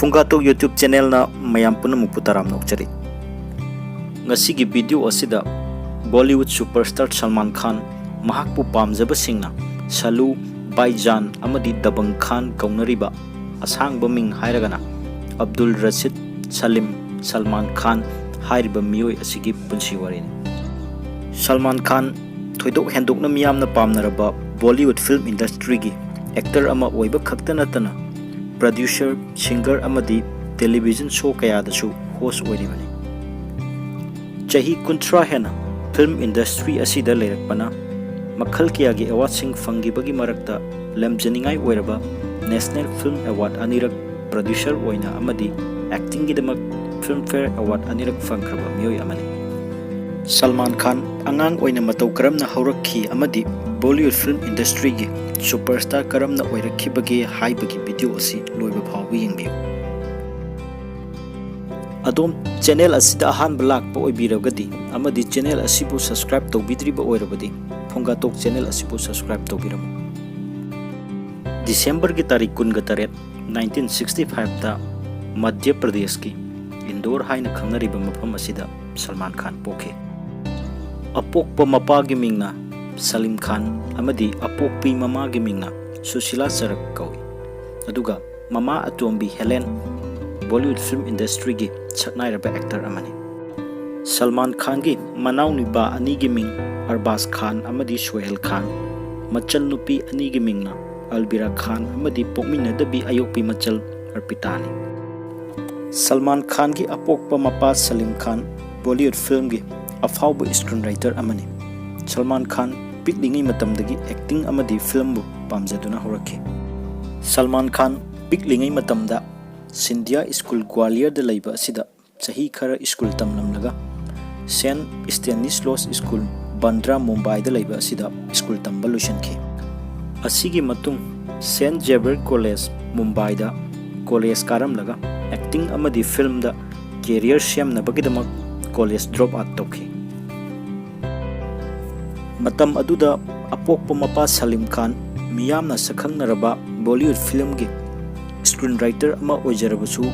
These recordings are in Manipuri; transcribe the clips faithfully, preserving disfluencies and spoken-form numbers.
ꯐꯨꯡꯒꯥꯇꯣꯛ YouTube channelꯅ ꯃꯌꯥꯝ ꯄꯨꯝꯅꯃꯛꯄꯨ ꯇꯔꯥꯝꯅ ꯑꯣꯛꯆꯔꯤ꯫ ꯉꯁꯤꯒꯤ video ꯑꯁꯤꯗ Bollywood superstar Salman Khan ꯃꯍꯥꯛꯄꯨ ꯄꯥꯝꯖꯕꯁꯤꯡꯅ ꯁꯂꯨ, ꯚꯥꯏꯖꯥꯟ ꯑꯃꯗꯤ ꯗꯕꯪ ꯈꯥꯟ ꯀꯧꯅꯔꯤꯕ ꯑꯁꯥꯡꯕ ꯃꯤꯡ ꯍꯥꯏꯔꯒꯅ ꯑꯕꯗꯨꯜ ꯔꯁꯤꯗ ꯁꯂꯤꯝ ꯁꯜꯃꯥꯟ ꯈꯥꯟ ꯍꯥꯏꯔꯤꯕ ꯃꯤꯑꯣꯏ ꯑꯁꯤꯒꯤ ꯄꯨꯟꯁꯤ ꯋꯥꯔꯤꯅꯤ꯫ ꯁꯜꯃꯥꯟ ꯈꯥꯟ ꯊꯣꯏꯗꯣꯛ ꯍꯦꯟꯗꯣꯛꯅ ꯃꯤꯌꯥꯝꯅ ꯄꯥꯝꯅꯔꯕ Bollywood film industryꯒꯤ actor ꯑꯃ ꯑꯣꯏꯕ ꯈꯛꯇ ꯅꯠꯇꯅ producer, singer ꯑꯃꯗꯤ television show ꯀꯌꯥꯗꯁꯨ host ꯑꯣꯏꯔꯤꯕꯅꯤ꯫ ꯆꯍꯤ ꯀꯨꯟꯊ꯭ꯔꯥ ꯍꯦꯟꯅ film industry ꯑꯁꯤꯗ ꯂꯩꯔꯛꯄꯅ ꯃꯈꯜ ꯀꯌꯥꯒꯤ awardꯁꯤꯡ ꯐꯪꯈꯤꯕꯒꯤ ꯃꯔꯛꯇ ꯂꯝꯖꯅꯤꯡꯉꯥꯏ ꯑꯣꯏꯔꯕ National Film Award ꯑꯅꯤꯔꯛ producer ꯑꯣꯏꯅ ꯑꯃꯗꯤ actingꯒꯤꯗꯃꯛ Filmfare Award ꯑꯅꯤꯔꯛ ꯐꯪꯈ꯭ꯔꯕ ꯃꯤꯑꯣꯏ ꯑꯃꯅꯤ꯫ ꯁꯜꯃꯥꯟ ꯈꯥꯟ ꯑꯉꯥꯡ ꯑꯣꯏꯅ ꯃꯇꯧ ꯀꯔꯝꯅ ꯍꯧꯔꯛꯈꯤ ꯑꯃꯗꯤ Bollywood film industryꯒꯤ superstar ꯀꯔꯝꯅ ꯑꯣꯏꯔꯛꯈꯤꯕꯒꯦ ꯍꯥꯏꯕꯒꯤ video ꯑꯁꯤ ꯂꯣꯏꯕ ꯐꯥꯎꯕ ꯌꯦꯡꯕꯤꯌꯨ꯫ ꯑꯗꯣꯝ channel ꯑꯁꯤꯗ ꯑꯍꯥꯟꯕ ꯂꯥꯛꯄ ꯑꯣꯏꯕꯤꯔꯒꯗꯤ ꯑꯃꯗꯤ channel ꯑꯁꯤꯕꯨ subscribe ꯇꯧꯕꯤꯗ꯭ꯔꯤꯕ ꯑꯣꯏꯔꯕꯗꯤ ꯐꯨꯡꯒꯥꯇꯣꯛ channel ꯑꯁꯤꯕꯨ subscribe ꯇꯧꯕꯤꯔꯝꯃꯨ꯫ Decemberꯒꯤ ꯇꯥꯔꯤꯛ ꯀꯨꯟꯒ ꯇꯔꯦꯠ, nineteen sixty fiveꯇ ꯃꯙ꯭ꯌ ꯄ꯭ꯔꯗꯦꯁꯀꯤ ꯏꯟꯗꯣꯔ ꯍꯥꯏꯅ ꯈꯪꯅꯔꯤꯕ ꯃꯐꯝ ꯑꯁꯤꯗ ꯁꯜꯃꯥꯟ ꯈꯥꯟ ꯄꯣꯛꯈꯤ꯫ ꯑꯄꯣꯛꯄ ꯃꯄꯥꯒꯤ ꯃꯤꯡꯅ ꯁꯂꯤꯝ ꯈꯥꯟ ꯑꯃꯗꯤ ꯑꯄꯣꯛꯄꯤ ꯃꯃꯥꯒꯤ ꯃꯤꯡꯅ ꯁꯨꯁꯤꯂꯥ ꯆꯔꯛ ꯀꯧꯏ꯫ ꯑꯗꯨꯒ ꯃꯃꯥ ꯑꯇꯣꯝꯕꯤ ꯍꯦꯂꯦꯟ Bollywood film industryꯒꯤ ꯁꯛꯅꯥꯏꯔꯕ actor ꯑꯃꯅꯤ꯫ ꯁꯜꯃꯥꯟ ꯈꯥꯟꯒꯤ ꯃꯅꯥꯎꯅꯨꯄꯥ ꯑꯅꯤꯒꯤ ꯃꯤꯡ ꯑꯔꯕꯥꯖ ꯈꯥꯟ ꯑꯃꯗꯤ ꯁꯣꯍꯦꯜ ꯈꯥꯟ, ꯃꯆꯜ ꯅꯨꯄꯤ ꯑꯅꯤꯒꯤ ꯃꯤꯡꯅ ꯑꯜꯕꯤꯔꯥ ꯈꯥꯟ ꯑꯃꯗꯤ ꯄꯣꯛꯃꯤꯟꯅꯗꯕꯤ ꯑꯌꯣꯛꯄꯤ ꯃꯆꯜ ꯑꯔꯄꯤꯇꯥꯅꯤ꯫ ꯁꯜꯃꯥꯟ ꯈꯥꯟꯒꯤ ꯑꯄꯣꯛꯄ ꯃꯄꯥ ꯁꯂꯤꯝ ꯈꯥꯟ Bollywood filmꯒꯤ ꯑꯐꯥꯎꯕ screenwriter ꯑꯃꯅꯤ꯫ ꯁꯜꯃꯥꯟ ꯈꯥꯟ ꯄꯤꯛꯂꯤꯉꯩ ꯃꯇꯝꯗꯒꯤ acting ꯑꯃꯗꯤ filmꯕꯨ ꯄꯥꯝꯖꯗꯨꯅ ꯍꯧꯔꯛꯈꯤ꯫ ꯁꯜꯃꯥꯟ ꯈꯥꯟ ꯄꯤꯛꯂꯤꯉꯩ ꯃꯇꯝꯗ ꯁꯤꯟꯙꯤꯌꯥ ꯁ꯭ꯀꯨꯜ ꯒ꯭ꯋꯥꯂꯤꯌꯔꯗ ꯂꯩꯕ ꯑꯁꯤꯗ ꯆꯍꯤ ꯈꯔ ꯁ꯭ꯀꯨꯜ ꯇꯝꯂꯝꯂꯒ ꯁꯦꯟꯠ ꯁ꯭ꯇꯦꯅꯤꯁꯂꯣꯁ ꯁ꯭ꯀꯨꯜ ꯕꯟꯗ꯭ꯔꯥ ꯃꯨꯝꯕꯥꯏꯗ ꯂꯩꯕ ꯑꯁꯤꯗ ꯁ꯭ꯀꯨꯜ ꯇꯝꯕ ꯂꯣꯏꯁꯤꯟꯈꯤ꯫ ꯑꯁꯤꯒꯤ ꯃꯇꯨꯡ ꯁꯦꯟꯠ ꯖꯦꯕꯤꯌꯔ ꯀꯣꯂꯦꯖ ꯃꯨꯝꯕꯥꯏꯗ ꯀꯣꯂꯦꯖ ꯀꯥꯔꯝꯂꯒ acting ꯑꯃꯗꯤ filmꯗ career ꯁꯦꯝꯅꯕꯒꯤꯗꯃꯛ college drop out ꯇꯧꯈꯤ꯫ ꯃꯇꯝ ꯑꯗꯨꯗ ꯑꯄꯣꯛꯄ ꯃꯄꯥ ꯁꯂꯤꯝ ꯈꯥꯟ ꯃꯤꯌꯥꯝꯅ ꯁꯛꯈꯪꯅꯔꯕ Bollywood filmꯒꯤ screenwriter ꯑꯃ ꯑꯣꯏꯖꯔꯕꯁꯨ,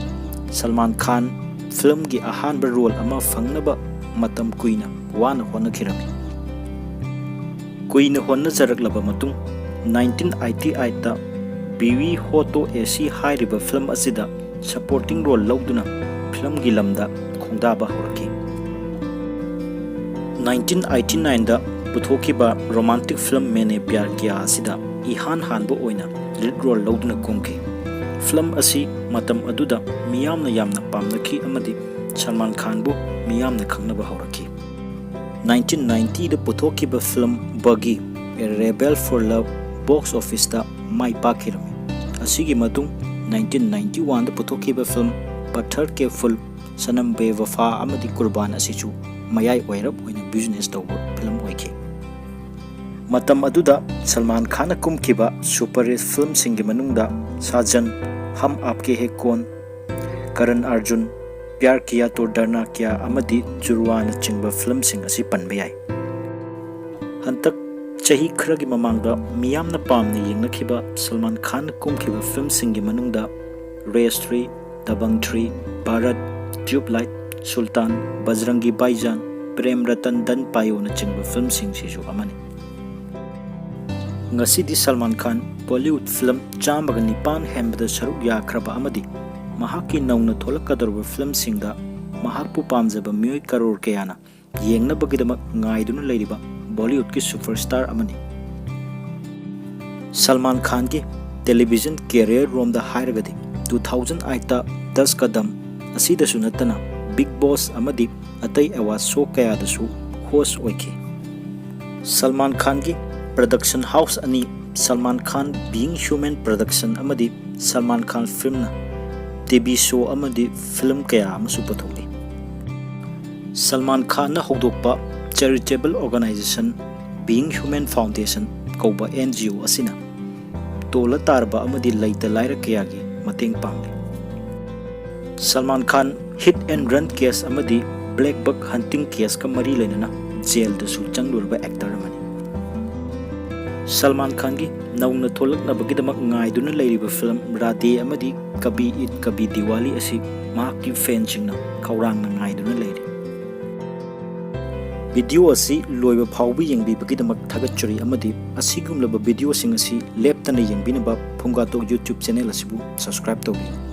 ꯁꯜꯃꯥꯟ ꯈꯥꯟ ꯐꯤꯂꯝꯒꯤ ꯑꯍꯥꯟꯕ ꯔꯣꯜ ꯑꯃ ꯐꯪꯅꯕ ꯃꯇꯝ ꯀꯨꯏꯅ ꯋꯥꯅ ꯍꯣꯠꯅꯈꯤꯔꯝꯃꯤ꯫ ꯀꯨꯏꯅ ꯍꯣꯠꯅꯖꯔꯛꯂꯕ ꯃꯇꯨꯡ, nineteen eighty eight ꯇ ꯕꯤꯋꯤ ꯍꯣꯇꯣ ꯑꯦꯁꯤ ꯍꯥꯏꯔꯤꯕ ꯐꯤꯂꯝ ꯑꯁꯤꯗ ꯁꯄꯣꯔꯇꯤꯡ ꯔꯣꯜ ꯂꯧꯗꯨꯅ ꯐꯤꯂꯝꯒꯤ ꯂꯝꯗ ꯈꯣꯡꯗꯥꯕ ꯍꯧꯔꯛꯈꯤ꯫ nineteen eighty nine ꯗ ꯄꯨꯊꯣꯛꯈꯤꯕ ꯔꯣꯃꯥꯟꯇꯤꯛ ꯐꯤꯂꯝ ꯃꯦꯅꯦ ꯄ꯭ꯌꯥꯔ ꯀꯤꯌꯥ ꯑꯁꯤꯗ ꯏꯍꯥꯟ ꯍꯥꯟꯕ ꯑꯣꯏꯅ ꯂꯤꯗ ꯔꯣꯜ ꯂꯧꯗꯨꯅ ꯀꯨꯝꯈꯤ꯫ ꯐꯤꯂꯝ ꯑꯁꯤ ꯃꯇꯝ ꯑꯗꯨꯗ ꯃꯤꯌꯥꯝꯅ ꯌꯥꯝꯅ ꯄꯥꯝꯅꯈꯤ ꯑꯃꯗꯤ ꯁꯜꯃꯥꯟ ꯈꯥꯟꯕꯨ ꯃꯤꯌꯥꯝꯅ ꯈꯪꯅꯕ ꯍꯧꯔꯛꯈꯤ꯫ nineteen ninety ꯗ ꯄꯨꯊꯣꯛꯈꯤꯕ ꯐꯤꯂꯝ ꯕꯒꯤ, A Rebel for Love box office ꯇ ꯃꯥꯏ ꯄꯥꯛꯈꯤꯔꯝꯃꯤ꯫ ꯑꯁꯤꯒꯤ ꯃꯇꯨꯡ nineteen ninety one ꯗ ꯄꯨꯊꯣꯛꯈꯤꯕ ꯐꯤꯂꯝ ꯄꯊꯔ ꯀꯦ ꯐꯨꯜ, ꯁꯅꯝ ꯕꯦꯋꯐꯥ ꯑꯃꯗꯤ ꯀꯨꯔꯕꯥꯟ ꯑꯁꯤꯁꯨ ꯃꯌꯥꯏ ꯑꯣꯏꯔꯞ ꯑꯣꯏꯅ ꯕꯤꯖꯤꯅꯦꯁ ꯇꯧꯕ ꯐꯤꯂꯝ ꯑꯣꯏꯈꯤ꯫ ꯃꯇꯝ ꯑꯗꯨꯗ ꯁꯜꯃꯥꯟ ꯈꯥꯟꯅ ꯀꯨꯝꯈꯤꯕ ꯁꯨꯄꯔ ꯍꯤꯠ ꯐꯤꯂꯝꯁꯤꯡꯒꯤ ꯃꯅꯨꯡꯗ ꯁꯥꯖꯟ, ꯍꯝ ꯑꯥꯞꯀꯦ ꯍꯦ ꯀꯣꯟ, ꯀꯔꯟ ꯑꯔꯖꯨꯟ, ꯄ꯭ꯌꯥꯔ ꯀꯤꯌꯥ ꯇꯣ ꯗꯔꯅꯥ ꯀ꯭ꯌꯥ ꯑꯃꯗꯤ ꯖꯨꯔꯋꯥꯅꯆꯤꯡꯕ ꯐꯤꯂꯝꯁꯤꯡ ꯑꯁꯤ ꯄꯟꯕ ꯌꯥꯏ꯫ ꯍꯟꯗꯛ ꯆꯍꯤ ꯈꯔꯒꯤ ꯃꯃꯥꯡꯗ ꯃꯤꯌꯥꯝꯅ ꯄꯥꯝꯅ ꯌꯦꯡꯅꯈꯤꯕ ꯁꯜꯃꯥꯟ ꯈꯥꯟꯅ ꯀꯨꯝꯈꯤꯕ ꯐꯤꯂꯝꯁꯤꯡꯒꯤ ꯃꯅꯨꯡꯗ ꯔꯦꯁ ꯊ꯭ꯔꯤ, ꯗꯕꯪ ꯊ꯭ꯔꯤ, ꯚꯥꯔꯠ, ꯇ꯭ꯌꯨꯕ ꯂꯥꯏꯠ, ꯁꯨꯜꯇꯥꯟ, ꯕꯖꯔꯪꯒꯤ ꯚꯥꯏꯖꯥꯟ, ꯄ꯭ꯔꯦꯝ ꯔꯇꯟ ꯙꯟ ꯄꯥꯌꯣꯅꯆꯤꯡꯕ ꯐꯤꯂꯝꯁꯤꯡꯁꯤꯁꯨ ꯑꯃꯅꯤ꯫ ꯉꯁꯤꯗꯤ ꯁꯜꯃꯥꯟ ꯈꯥꯟ ꯕꯣꯂꯤꯋꯨꯗ ꯐꯤꯂꯝ ꯆꯥꯝꯃꯒ ꯅꯤꯄꯥꯟ ꯍꯦꯟꯕꯗ ꯁꯔꯨꯛ ꯌꯥꯈ꯭ꯔꯕ ꯑꯃꯗꯤ ꯃꯍꯥꯛꯀꯤ ꯅꯧꯅ ꯊꯣꯛꯂꯛꯀꯗꯧꯔꯕ ꯐꯤꯂꯝꯁꯤꯡꯗ ꯃꯍꯥꯛꯄꯨ ꯄꯥꯝꯖꯕ ꯃꯤꯑꯣꯏ ꯀꯔꯣꯔ ꯀꯌꯥꯅ ꯌꯦꯡꯅꯕꯒꯤꯗꯃꯛ ꯉꯥꯏꯗꯨꯅ ꯂꯩꯔꯤꯕ ꯕꯣꯂꯤꯋꯨꯗꯀꯤ ꯁꯨꯄꯔꯁ꯭ꯇꯥꯔ ꯑꯃꯅꯤ꯫ ꯁꯜꯃꯥꯟ ꯈꯥꯟꯒꯤ ꯇꯦꯂꯤꯚꯤꯖꯟ ꯀꯦꯔꯤꯌꯔ ꯔꯣꯝꯗ ꯍꯥꯏꯔꯒꯗꯤ, two thousand eight ꯇ ꯗꯁ ꯀꯗꯝ ꯑꯁꯤꯗꯁꯨ ꯅꯠꯇꯅ ꯕꯤꯒ ꯕꯣꯁ ꯑꯃꯗꯤ ꯑꯇꯩ ꯑꯦꯋꯥꯔꯗ ꯁꯣ ꯀꯌꯥꯗꯁꯨ ꯍꯣꯁ ꯑꯣꯏꯈꯤ꯫ ꯁꯜꯃꯥꯟ ꯈꯥꯟꯒꯤ ꯄ꯭ꯔꯗꯛꯁꯟ ꯍꯥꯎꯁ ꯑꯅꯤ, ꯁꯜꯃꯥꯟ ꯈꯥꯟ ꯕꯤꯌꯤꯡ ꯍ꯭ꯌꯨꯃꯦꯟ ꯄ꯭ꯔꯗꯛꯁꯟ ꯑꯃꯗꯤ ꯁꯜꯃꯥꯟ ꯈꯥꯟ ꯐꯤꯜꯝꯅ ꯇꯤꯚꯤ ꯁꯣ ꯑꯃꯗꯤ ꯐꯤꯜꯝ ꯀꯌꯥ ꯑꯃꯁꯨ ꯄꯨꯊꯣꯛꯂꯤ꯫ ꯁꯜꯃꯥꯟ ꯈꯥꯟꯅ ꯍꯧꯗꯣꯛꯄ ꯆꯦꯔꯤꯇꯦꯕꯜ ꯑꯣꯔꯒꯅꯥꯏꯖꯦꯁꯟ ꯕꯤꯌꯤꯡ ꯍ꯭ꯌꯨꯃꯦꯟ ꯐꯥꯎꯟꯗꯦꯁꯟ ꯀꯧꯕ NGO ꯑꯁꯤꯅ ꯇꯣꯜꯂ ꯇꯥꯔꯕ ꯑꯃꯗꯤ ꯂꯩꯇ ꯂꯥꯏꯔ ꯀꯌꯥꯒꯤ ꯃꯇꯦꯡ ꯄꯥꯡꯂꯤ꯫ ꯁꯜꯃꯥꯟ ꯈꯥꯟ ꯍꯤꯠ ꯑꯦꯟ ꯔꯟ ꯀꯦꯁ ꯑꯃꯗꯤ ꯕ꯭ꯂꯦꯛ ꯕꯛ ꯍꯟꯇꯤꯡ ꯀꯦꯁꯀ ꯃꯔꯤ ꯂꯩꯅꯅ ꯖꯦꯜꯗꯁꯨ ꯆꯪꯂꯨꯔꯕ ꯑꯦꯛꯇꯔ ꯑꯃꯅꯤ꯫ ꯁꯜꯃꯥꯟ ꯈꯥꯟꯒꯤ ꯅꯧꯅ ꯊꯣꯛꯂꯛꯅꯕꯒꯤꯗꯃꯛ ꯉꯥꯏꯗꯨꯅ ꯂꯩꯔꯤꯕ ꯐꯤꯂꯝ ꯔꯥꯙꯦ ꯑꯃꯗꯤ ꯀꯕꯤ ꯏꯗ ꯀꯕꯤ ꯗꯤꯋꯥꯂꯤ ꯑꯁꯤ ꯃꯍꯥꯛꯀꯤ ꯐꯦꯟꯁꯤꯡꯅ ꯈꯧꯔꯥꯡꯅ ꯉꯥꯏꯗꯨꯅ ꯂꯩꯔꯤ꯫ ꯚꯤꯗꯤꯑꯣ ꯑꯁꯤ ꯂꯣꯏꯕ ꯐꯥꯎꯕ ꯌꯦꯡꯕꯤꯕꯒꯤꯗꯃꯛ ꯊꯥꯒꯠꯆꯔꯤ ꯑꯃꯗꯤ ꯑꯁꯤꯒꯨꯝꯂꯕ ꯚꯤꯗꯤꯑꯣꯁꯤꯡ ꯑꯁꯤ ꯂꯦꯞꯇꯅ ꯌꯦꯡꯕꯤꯅꯕ ꯐꯨꯡꯒꯥꯇꯣꯛ YouTube ꯆꯦꯅꯦꯜ ꯑꯁꯤꯕꯨ subscribe ꯇꯧꯕꯤꯌꯨ꯫